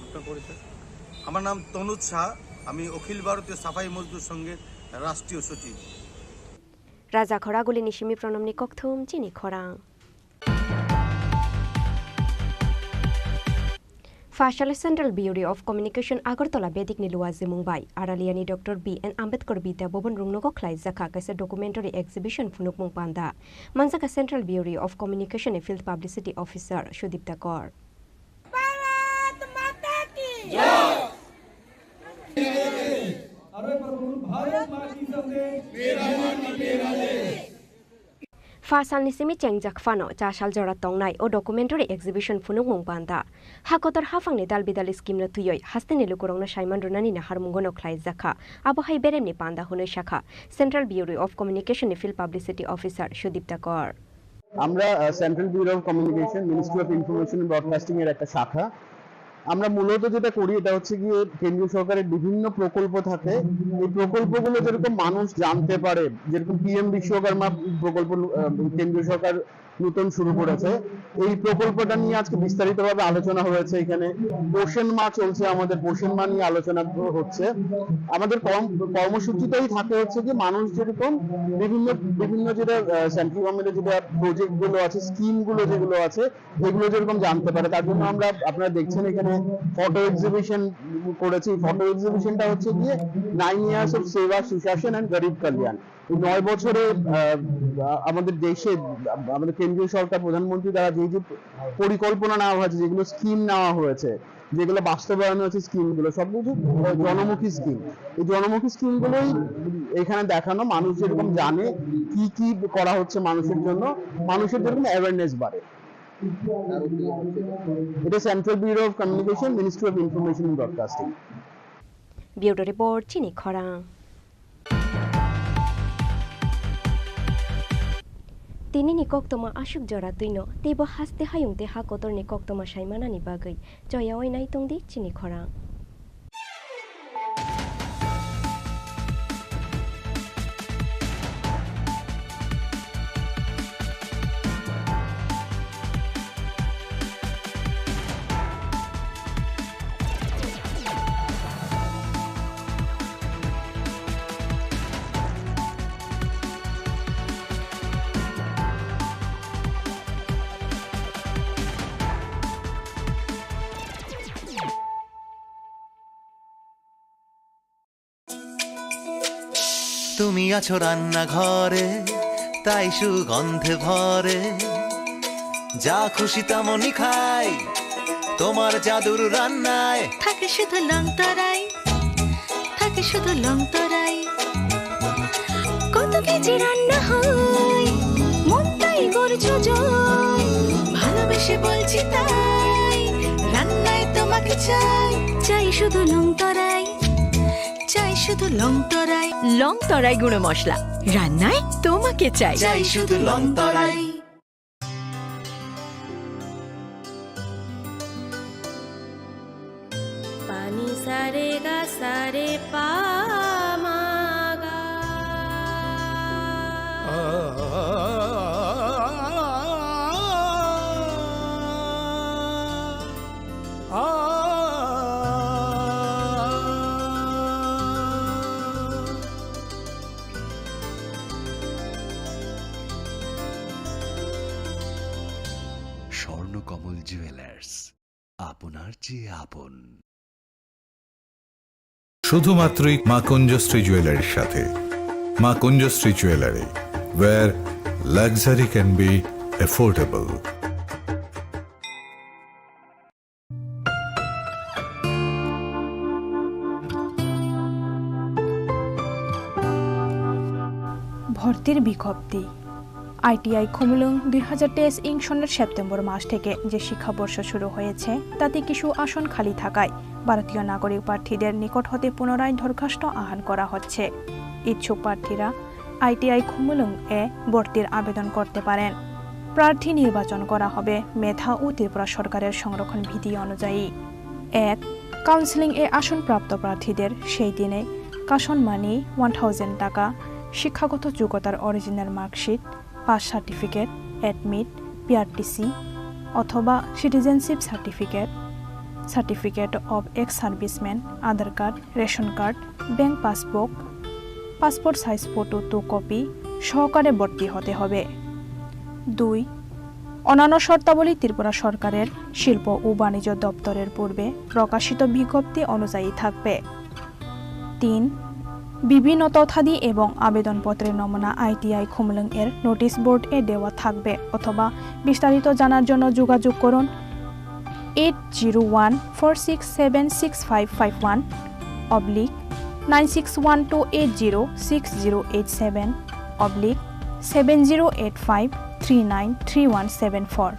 আপনার পরিচয়? আমার নাম তনুজ শাহ, আমি অখিল ভারতীয় সাফাই মজদুর সংঘের রাষ্ট্রীয় সচিব। Raja Khoragulini simi pronomni kokthum chini khorang. Pha salo Central Bureau of Communication Agartala bedikni luajimung bai Araliani Doctor B N Ambedkar Vidya Bhavan rungnogo khlaijakha kaisa documentary exhibition phunukmung panda. Manjakha Central Bureau of Communication ni Field Publicity Officer Sudipta Kor. Bharat माता की जय। अरे प्रभु, भारत माँ की संदेश। Pha salni simi chengjak phano cha sal jora tongnai o documentary exhibition phunukmung panda. Ha kotor haphangni dal bidal scheme no twiwi hasteni lukurokno saiman rwnani naharmungo no khlaijakha. Abo hai beremni panda hwnwi sakha Central Bureau of Communication ni Field Publicity Officer Sudipta Kor. আমরা, আহ, central bureau of communication, ministry of information and broadcasting এর একটা শাখা। আমরা মূলত যেটা করি, এটা হচ্ছে গিয়ে কেন্দ্রীয় সরকারের বিভিন্ন প্রকল্প থাকে, এই প্রকল্পগুলো যেরকম মানুষ জানতে পারে, যেরকম পিএম বিশ্বকর্মা প্রকল্প, আহ, কেন্দ্রীয় সরকার নতুন শুরু করেছে, এই প্রকল্পটা নিয়ে আজকে বিস্তারিতভাবে আলোচনা হয়েছে এখানে। পোষণ মা চলছে, আমাদের পোষণ মা নিয়ে আলোচনা হচ্ছে। আমাদের কর্ম-, কর্মসূচিটাই থাকে হচ্ছে কি মানুষ যেরকম বিভিন্ন, বিভিন্ন যেটা, আহ, সেন্ট্রাল গভর্নমেন্টের যেটা প্রজেক্টগুলো আছে, স্কিমগুলো যেগুলো আছে, এগুলো যেরকম জানতে পারে, তার জন্য আমরা, আপনারা দেখছেন এখানে ফটো এক্সিবিশন করেছি। ফটো এক্সিবিশনটা হচ্ছে গিয়ে নাইন ইয়ার্স অফ সেবা, সুশাসন অ্যান্ড গরিব কল্যাণ। এই নয় বছরে, আহ, আমাদের দেশে, আমাদের কেন্দ্রীয় সরকার, প্রধানমন্ত্রী দ্বারা যে যে পরিকল্পনা নেওয়া হয়েছে, যেগুলো স্কিম নেওয়া হয়েছে, যেগুলো বাস্তবায়ন হয়েছে স্কিমগুলো, সব কিছু, আহ, জনমুখী স্কিম। এই জনমুখী স্কিমগুলোই এখানে দেখানো, মানুষ যেরকম জানে কি কি করা হচ্ছে মানুষের জন্য, মানুষের যেরকম অ্যাওয়ারনেস বাড়ে। এটা central bureau of communication, ministry of information and broadcasting. Bureau Report, chini khorang. Tinini koktwma aswk jora twino, teibo haste hayung tei ha kotorni koktwma saimanani bagwi choyaui nai tongdi chini khorang. তুমি আছো রান্নাঘরে, তাই সুগন্ধে ভরে। যা খুশি তেমনই খাই, তোমার জাদুর রান্নায়। থাকে শুধু লং তরাই, থাকে শুধু লং তরাই। কত কেজি রান্না হয়, মনটাই গর্জ জয়। ভালোবেসে বলছি তাই, রান্নায় তোমাকে চাই। চাই শুধু লং তরাই, চাই শুধু লং তরাই। লং তরাই গুঁড়ো মশলা, রান্নায় তোমাকে চাই। চাই শুধু লং তরাই। Pani sa re ga sa re pa ma ga. Swarnakamal jewellers, আপনার চেয়ে আপন। শুধুমাত্রই মা কুঞ্জশ্রী জুয়েলারির সাথে। Maa Kunjashree jewellery, where luxury can be affordable. ভর্তির বিজ্ঞপ্তি। আইটিআই খুমুলুং দুই হাজার তেইশ ইং সনের সেপ্টেম্বর মাস থেকে যে শিক্ষাবর্ষ শুরু হয়েছে, তাতে কিছু আসন খালি থাকায় ভারতীয় নাগরিক প্রার্থীদের নিকট হতে পুনরায় দরখাস্ত আহ্বান করা হচ্ছে। ইচ্ছুক প্রার্থীরা আইটিআই খুমুলুং এ ভর্তির আবেদন করতে পারেন। প্রার্থী নির্বাচন করা হবে মেধা ও ত্রিপুরা সরকারের সংরক্ষণ বিধি অনুযায়ী। এক, কাউন্সেলিং এ আসনপ্রাপ্ত প্রার্থীদের সেই দিনে কাশন মানি ওয়ান থাউজেন্ড টাকা, শিক্ষাগত যোগ্যতার original marksheet, pass certificate, admit, PRTC অথবা citizenship certificate, certificate of ex serviceman, Aadhaar card, ration card, bank passbook, passport size photo two copy সহকারে ভর্তি হতে হবে। দুই, অন্যান্য শর্তাবলী ত্রিপুরা সরকারের শিল্প ও বাণিজ্য দপ্তরের পূর্বে প্রকাশিত বিজ্ঞপ্তি অনুযায়ী থাকবে। তিন, বিভিন্ন তথ্যাদি এবং আবেদনপত্রের নমুনা আইটিআই খুমলুং এর নোটিশ বোর্ড এ দেওয়া থাকবে অথবা বিস্তারিত জানার জন্য যোগাযোগ করুন eight zero one four six seven six five five one oblique nine six one two eight zero six zero eight seven oblique seven zero eight five three nine three one seven four.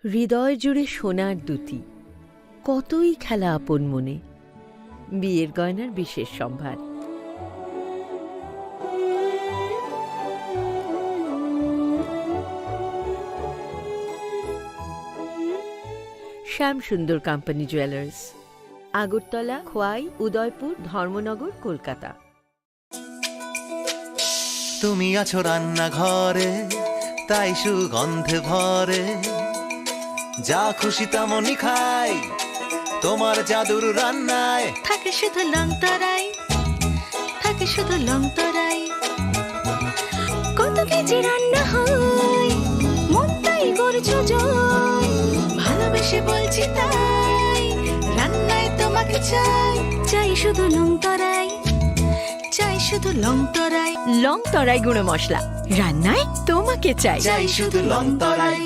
হৃদয় জুড়ে সোনার দ্যুতি, কতই খেলা আপন মনে। বিয়ের গয়নার বিশেষ সম্ভার। শ্যাম সুন্দর কোম্পানি জুয়েলার্স, আগরতলা, খোয়াই, উদয়পুর, ধর্মনগর, কলকাতা। তুমি আছো রান্নাঘরে, তাই সুগন্ধে ভরে। যা খুশি তেমনই খাই, তোমার জাদুর রান্নায়। থাকে শুধু লং তরাই, থাকে শুধু লং তরাই। কত কেজি রান্না হয়, মনটাই গর্জ জয়। ভালোবেসে বলছি তাই, রান্নায় তোমাকে চাই। চাই শুধু লং তরাই, চাই শুধু লং তরাই। লং তরাই গুঁড়ো মশলা, রান্নায় তোমাকে চাই। চাই শুধু লং তরাই।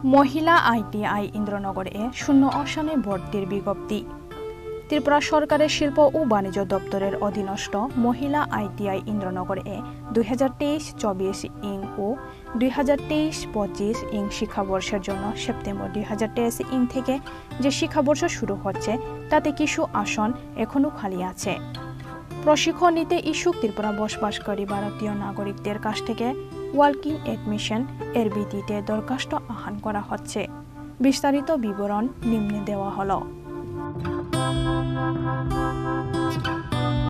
মহিলা আইটিআই ইন্দ্রনগরে শূন্য আসনে ভর্তির বিজ্ঞপ্তি। ত্রিপুরা সরকারের শিল্প ও বাণিজ্য দপ্তরের অধীনস্থ মহিলা আইটিআই ইন্দ্রনগরে দুই হাজার তেইশ চব্বিশ ইং ও দুই হাজার তেইশ পঁচিশ ইং শিক্ষাবর্ষের জন্য সেপ্টেম্বর দুই হাজার তেইশ ইং থেকে যে শিক্ষাবর্ষ শুরু হচ্ছে, তাতে কিছু আসন এখনও খালি আছে। প্রশিক্ষণ নিতে ইচ্ছুক ত্রিপুরা বসবাসকারী ভারতীয় নাগরিকদের কাছ থেকে ওয়ার্কিং অ্যাডমিশন, এর ভিত্তিতে দরখাস্ত আহ্বান করা হচ্ছে। বিস্তারিত বিবরণ নিম্নে দেওয়া হলো।